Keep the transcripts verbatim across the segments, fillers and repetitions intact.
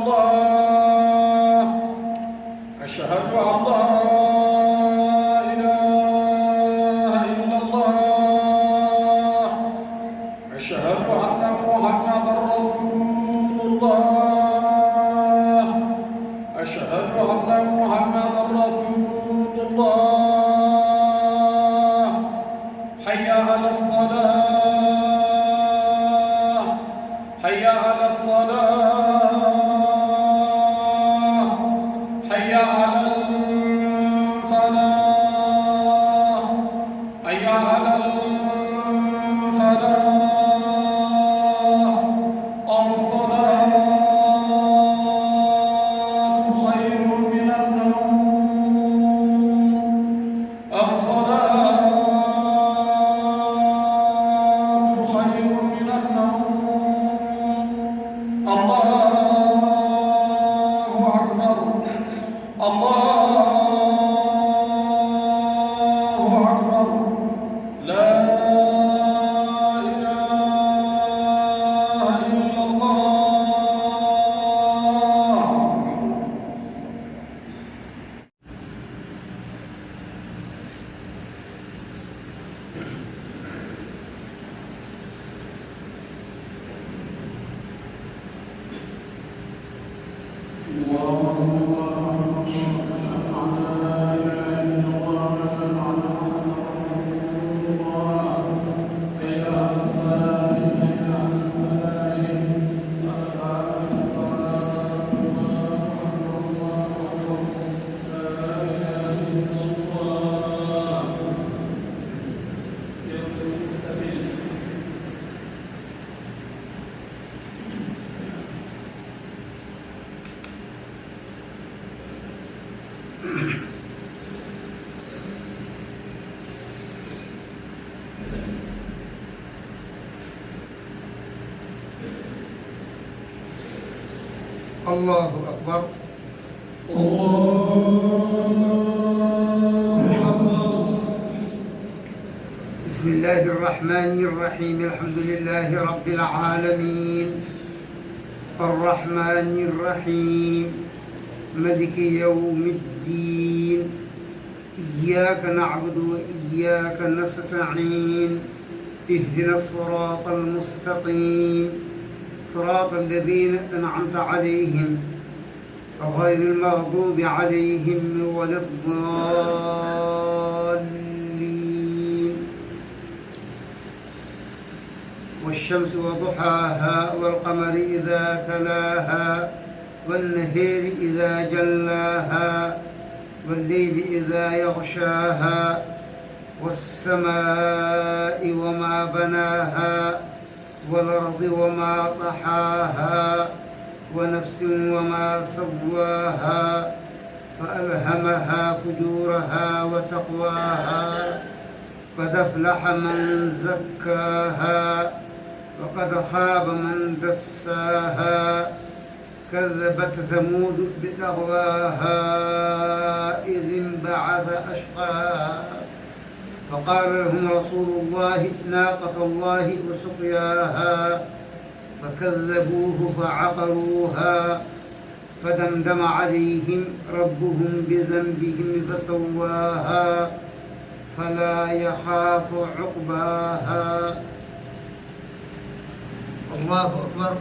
الله. أشهد أن لا إله إلا الله. أشهد أن محمدا رسول الله. أشهد أن محمدا رسول الله. حي على الصلاة. حي على الصلاة. حي على الفلاح. حي على الفلاح. الصلاة خير من النوم. الصلاة خير من النوم. الله أكبر. الله أكبر. لا إله إلا الله. الله أكبر. الله أكبر. بسم الله الرحمن الرحيم. الحمد لله رب العالمين. الرحمن الرحيم. ملك يوم الدين. إياك نعبد وإياك نستعين. اهدنا الصراط المستقيم. صراط الذين أنعمت عليهم غير المغضوب عليهم ولا الضالين. والشمس وضحاها والقمر إذا تلاها والنهار إذا جلاها والليل إذا يغشاها والسماء وما بناها والأرض وما طحاها ونفس وما سواها فألهمها فجورها وتقواها قد أفلح من زكاها وقد خاب من دساها كذبت ثمود بطغواها إذ انبعث أشقاها فقال لهم رسول الله ناقة الله وسقياها فكذبوه فعقروها فدمدم عليهم ربهم بذنبهم فسواها فلا يخاف عقباها. الله أكبر.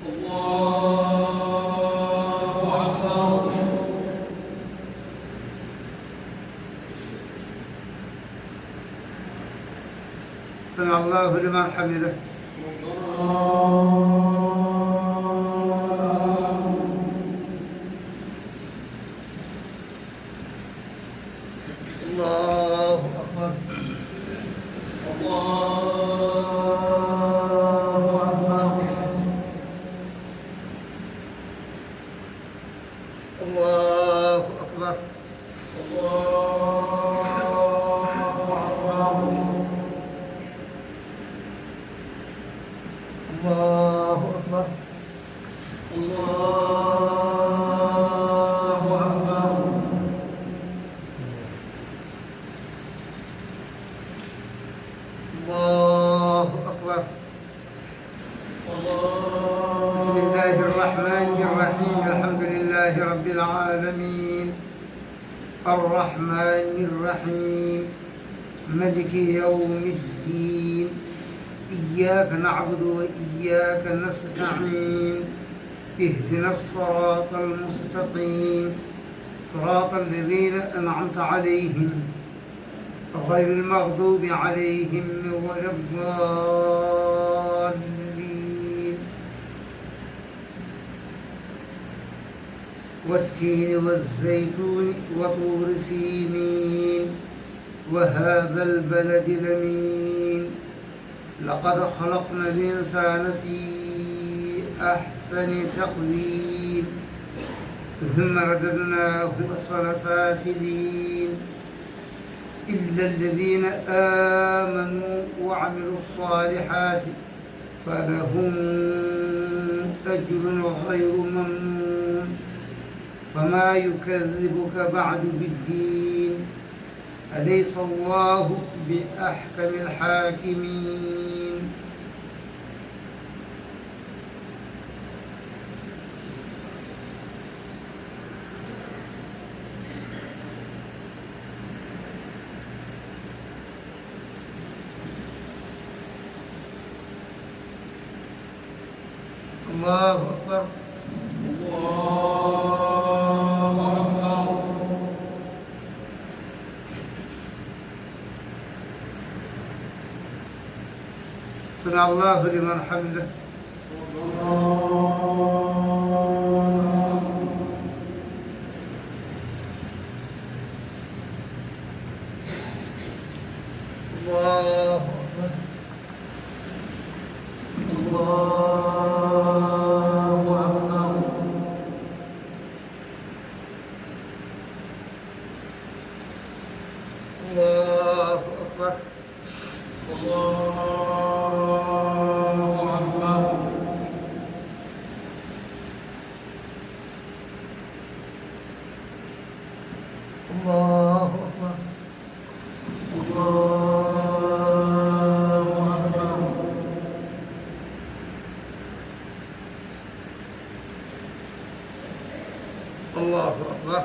الله أكبر. سمع الله لمن حمده. الله أكبر. الله أكبر. الله أكبر. الله أكبر. الله أكبر. الله أكبر. الله أكبر. بسم الله الرحمن الرحمن الرحيم. الحمد لله رب العالمين. الرحمن الرحيم. ملك يوم الدين. إياك نعبد وإياك نستعين. اهدنا الصراط المستقيم. صراط الذين أنعمت عليهم غير المغضوب عليهم ولا الضالين. والتين والزيتون وطور سينين وهذا البلد الأمين. لقد خلقنا الإنسان في أحسن تقويم. ثم رددناه أسفل سافلين. إلا الذين آمنوا وعملوا الصالحات فلهم أجر غير ممنون. فما يكذبك بعد بالدين. أليس الله بأحكم الحاكمين. الله أكبر. الله أكبر. سمع الله لمن حمده. الله أكبر. الله أكبر. الله أكبر. الله أكبر. الله أكبر. الله أكبر. الله أكبر. الله أكبر.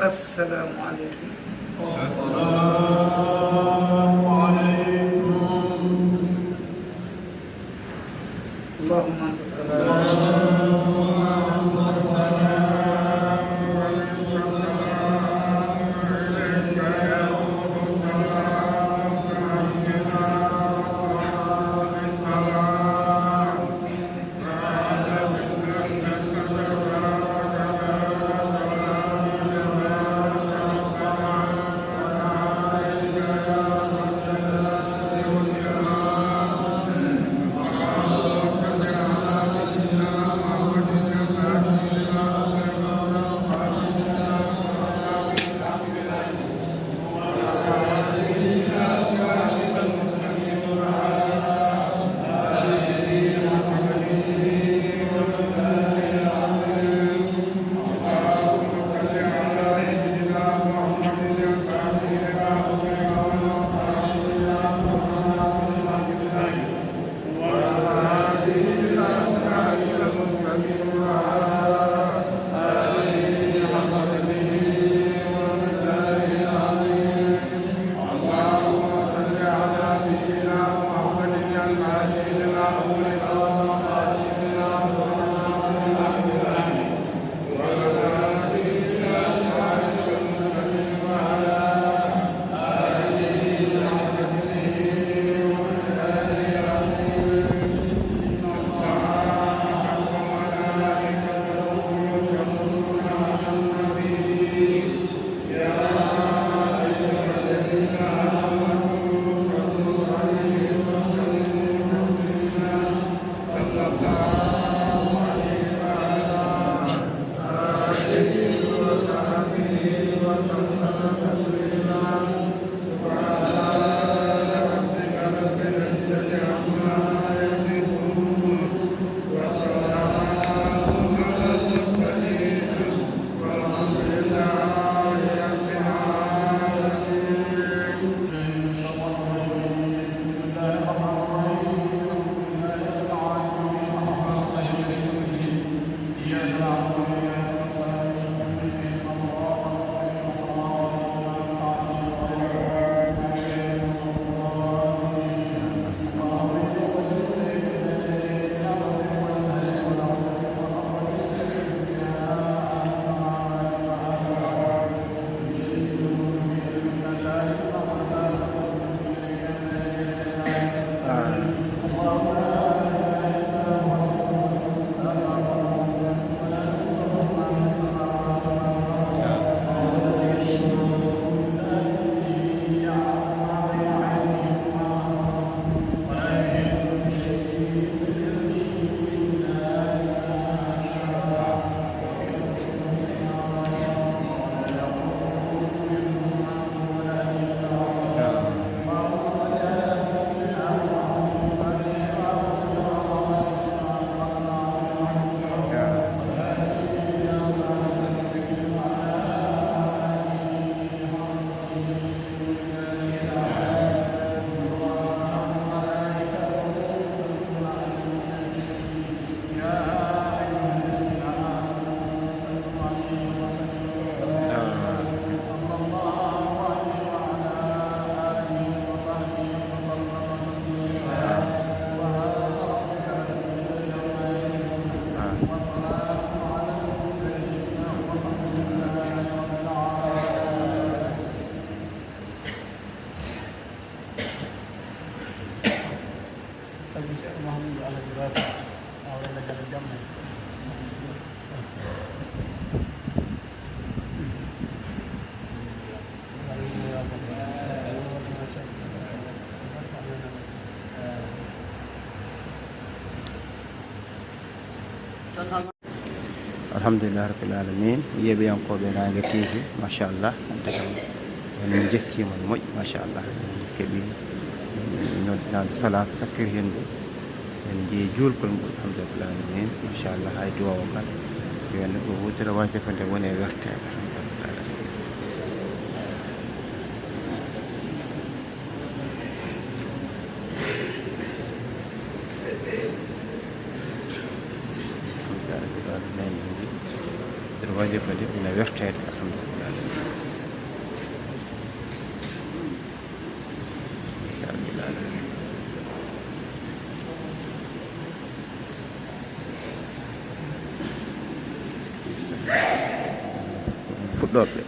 السلام عليكم. السلام عليكم. اللهم أنت السلام. Alhaji Cheikh Mahamadou Alhaji Bass, Awa Rella Diallo Jamme. Alhamdulillah rabbil alamin. Yeeɓiyankooɓe Naange T V, machallah, hannde kam en njekkiima no moƴƴi, machallah. En keɓi noddinaandu salaatu sakkiri henndu, en njii juulgol ngol, alhamdulillah rabbil alamin, machallah. Hay duwaawo kala yo neɗɗo wutira wajifa nde woni e werteede, alhamdulillah rabbil alamin. Ina werteede, alhamdulillah. Fuɗɗorɓe.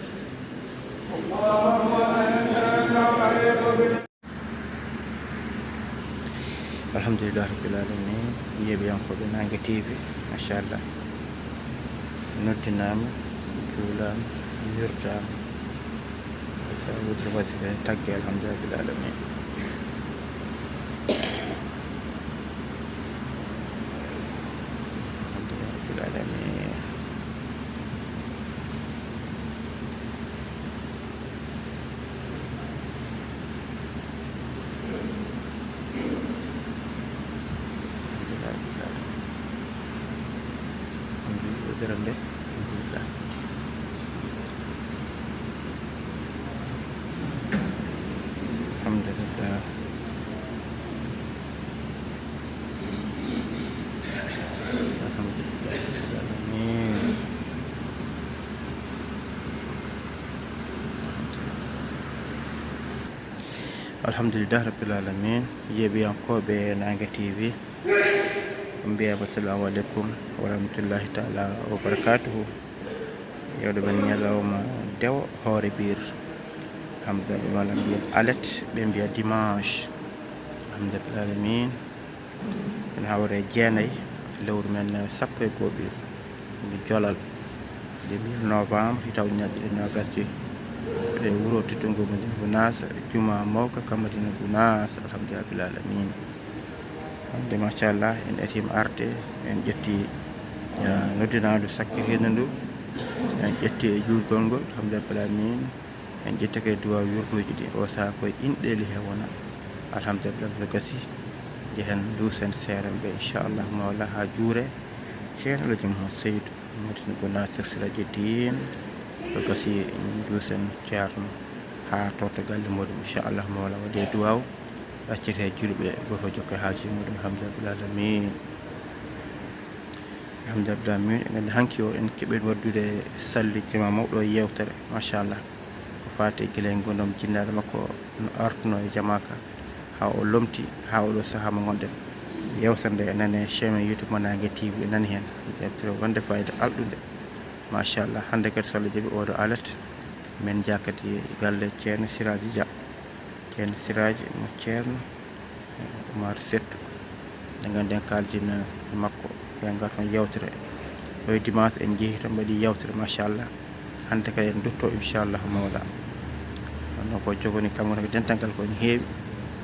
Alhamdulillah rabbil alamin. Yeeɓiyankooɓe Naange T V, machallah, noddinaama, juulaama, wirdaama. Sa wuti wasifa e tagge, alhamdulillah rabbil alamin. Alhamdulillah rabbil alamin. Alhamdulillah. Alhamdulillah. Alhamdulillah rabbil alamin. Yeeɓiyankooɓe Naange T V, on mbiyaama assalamu aleykum wa rahmatullahi taala wa barakatuhu. Yewde men ñalawma dewo hoore biir. Alhamdulillah, ɓe mala mbiya alet, ɓe mbiya dimanche. Alhamdulillah rabbil alamin. Ene hawre jeenayi lewru men sappo e goo ɓiru ndu jolal nde mbiya novembre hitaw ñaɗɗiɗi nogas joyi. E wuro teddungo Madina Gunaas, juma mawka ka Madina Gunaas, alhamdulillah rabbil alamin. Hannde machallah en etima arde, en ƴetti noddinaandu sakkitiindu ndu, en ƴetti e juulgol ngol, alhamdulillah rabbil alamin. En ƴettake duwa wirduuji ɗi o saha koye inɗeeli he wona. Alhamdulillah so gasi jehen duusen seeren ɓe inchallah mawla ha juure. Ceerno Alhaji Mouhamed Seydou Madina Gunaas Siraji Diin. So gasi duusen ceerno ha to to galle muɗum inchallah mawla waɗe duwaw. Ɗaccete julɓe goto jokke haaji muɗum. Alhamdulillah alamin. Alhamdulillah min en hanki o en keɓen waddude salli jama mawɗo e yewtere machallah. Ko faati e gila e ngondam jinnaare makko no artuno e jamaaka haa o lomti haa oɗo sahaa mo ngonɗen. Yewtere nde e nane chaîne YouTube mo Naange T V e nani heen. Yewtere wonde fayida alɗunde machallah. Hannde kadi so Allah jaɓi oɗo alet min njaha kadi galle ceerno Siraaji Dia. Ceerno Siraaji mo ceerno Umar Settu. Nde nganndi en kaaldino e makko e ngar toon yewtere. Ɗo e dimanche en njehi toon mbaɗi yewtere machallah. Hannde kadi en dutto inchallah mawla. Kono ko jogoni kanko ko dental ngal ko ene heewi.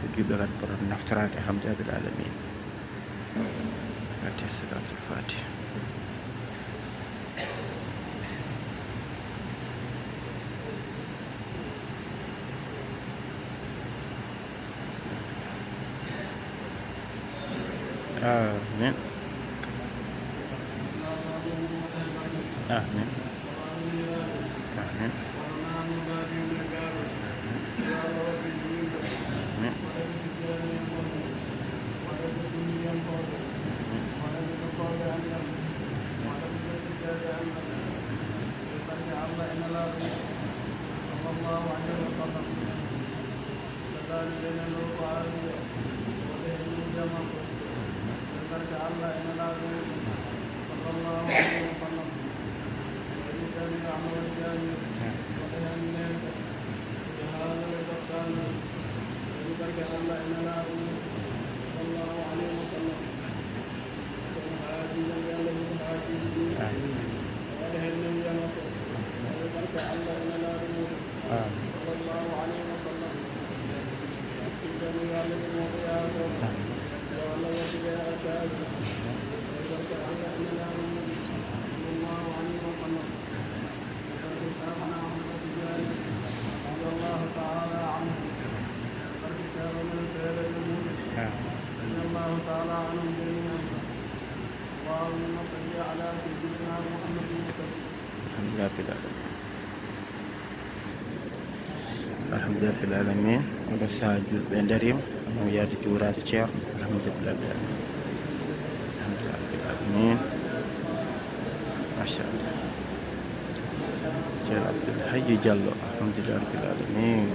Ko juɓɓe kadi mboɗon naftoraade alhamdulillah rabbil alamin. Fatiha, salatul fatiha. Amin. Amin. Amin. Amin. تعالى عنهم جميعا. اللهم صل على سيدنا محمد وسلم. Alhamdulillah rabbil alamin. Alhamdulillah rabbil alamin. Oɗo saha julɓe dariima, onon yaade juuraade Ceerno. Alhamdulillah rabbil alamin. Alhamdulillah rabbil alamin. Machallah. Ceerno Abdoul Hadji Diallo. Alhamdulillah rabbil alamin.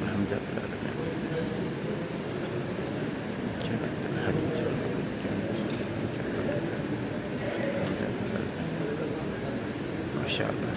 Alhamdulillah. Machallah.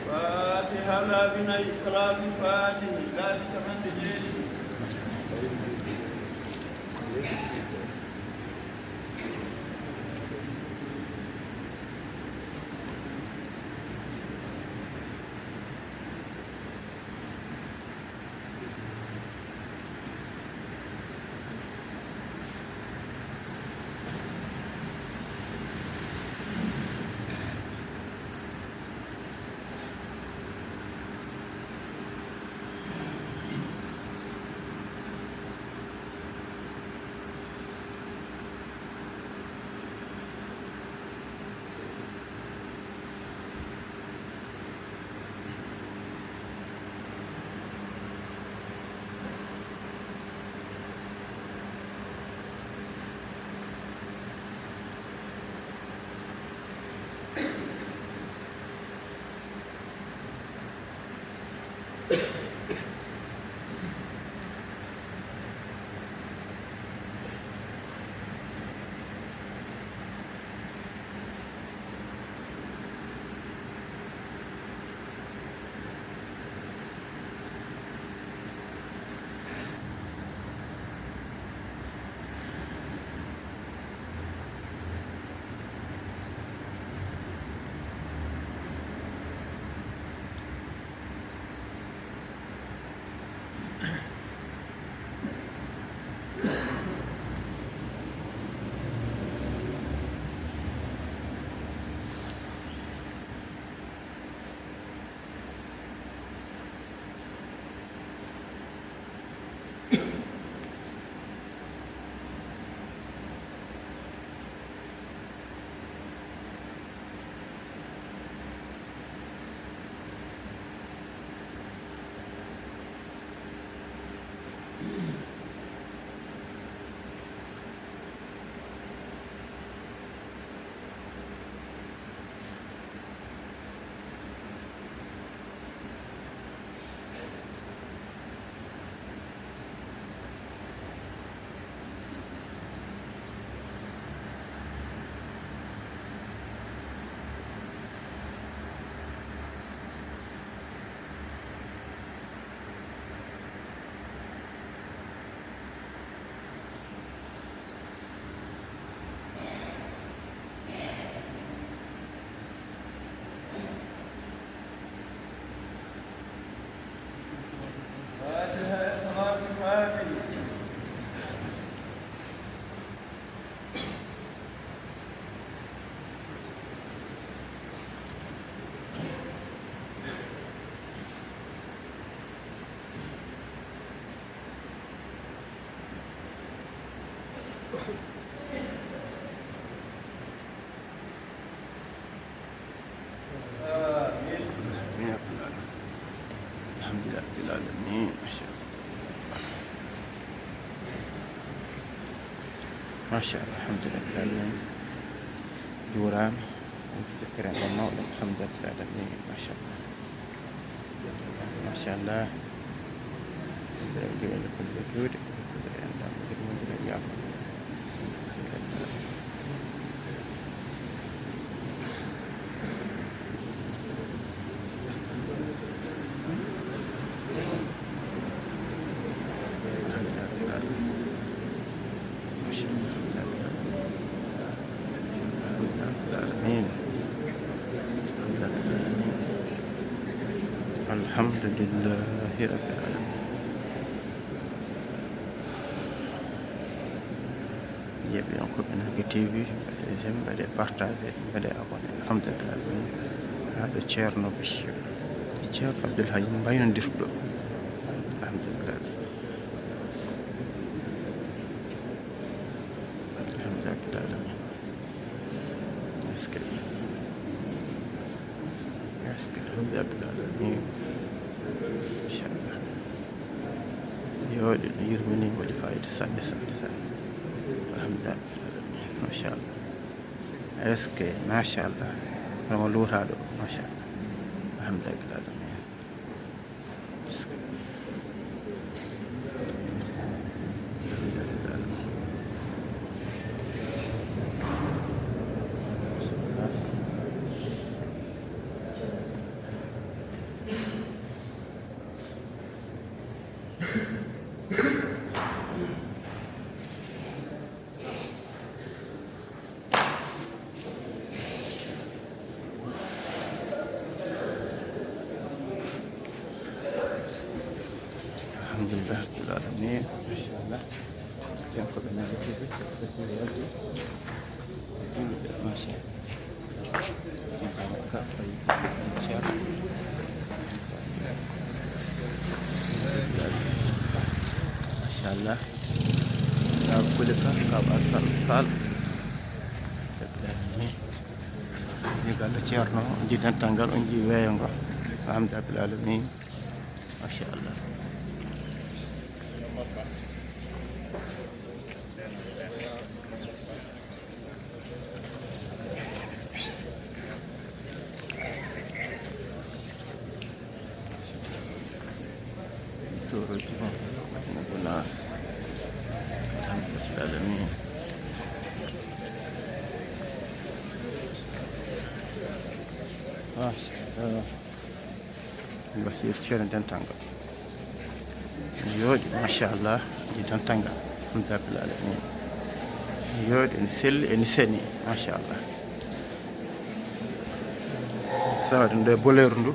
Fatiha laabi nayi, salaatul fatihi laabi capanɗe jeeɗiɗi. Fatiha e salaatul fatihi. Amin. Alhamdulillah rabbil alamin. Machallah. Machallah, alhamdulillah rabbil alamin. Juuraama. Dekkere ɗon mawɗo, alhamdulillah rabbil alamin. Machallah. Machallah. Alhamdulillah, jogaade ko juuɗe, alhamdulillah, en ɗam, alhamdulillah, yaafo. Alhamdulillahi Rabbil Alamin. Yeeɓiyankooɓe Naange T V, mbaɗe j'aime, mbaɗe partagé, mbaɗe abonné. Alhamdulillahi Rabbil Alamin. Haa ɗo Ceerno Bachir, Ceerno Abdoul Hayy mbaynodirɗo. Alhamdulillahi. Alhamdulillahi Rabbil Alamin. Est-ce que, est-ce que, Rabbil Alamin. Inchallah. Yo, ɗum yurmini, waɗi fayida sanne, sanne, sanne. Alhamdulillahi Rabbil Alamin. Machallah. Est-ce que, machallah. Hono mo luutaa ɗo, machallah. Alhamdulillahi Rabbil Alamin. Alhamdulillah Rabbil Alamin. Machallah. Yen ko ɓe nani ko ɓe ko ɓe yaldi. Julɓe, machallah. Machallah. Ka kulika, ka Alsan Fall. Ni ganda Ceerno, on ji dental ngal, on ji weeyo ngo. Alhamdulillahi Rabbil Alamin. Machallah. Soroji mo ene gona. Alhamdulillahi Alamin. Machallah. Basiir Ceerno dental ngal. Yooɗi, machallah, ji dental ngal. Alhamdulillahi Rabbil Alamin. Yooɗi, ene selli, ene seni, machallah. Sawa ɗum ɗo e boleeru ndu.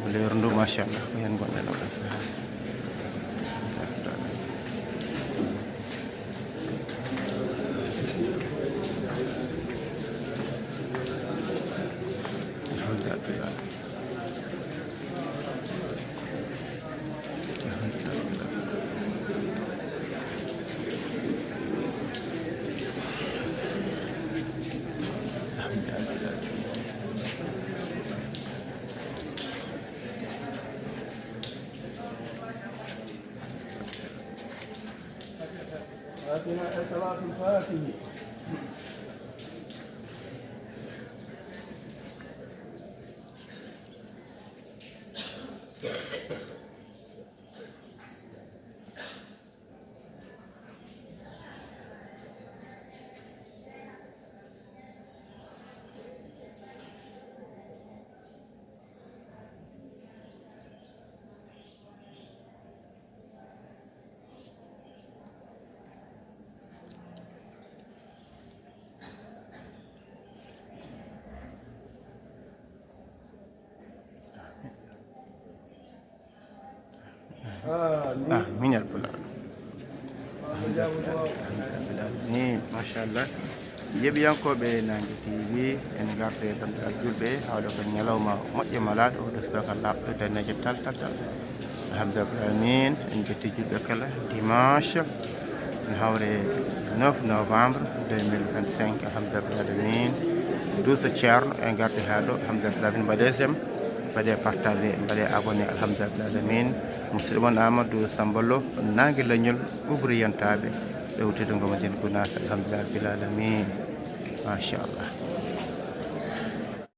Boleeru ndu, machallah, ko heen ngonɗen oɗo sahaa. Alhamdulillah. فاتحة، صلاة الفاتحة. Ah, miñal pulaar. Ni, machallah. Yeeɓiyankooɓe Naange T V, en ngarta e banndiraaɓe julɓe, hawɗo ko ñalawma moƴƴo malaaɗo, o sukaaka laaɓɗo, daneejo tal, tal, tal. Alhamdulillahi Rabbil Alamin, en njetti julɓe kala, dimanche, ene hawre neuf novembre deux mille vingt-cinq, Alhamdulillahi Rabbil Alamin. Duuso Ceerno, en ngarti haa ɗo, Alhamdulillahi Rabbil Alamin, mbaɗee j'aime, mbaɗee partagé, mbaɗee abonné, Alhamdulillahi Rabbil Alamin. Musidɗo mon Amadou Samba Lo, Naange Leñol, Ubriyantaaɓe, ɗo wuttude ngo mo nden Gunaas, Alhamdulillahi Rabbil Alamin. Machallah.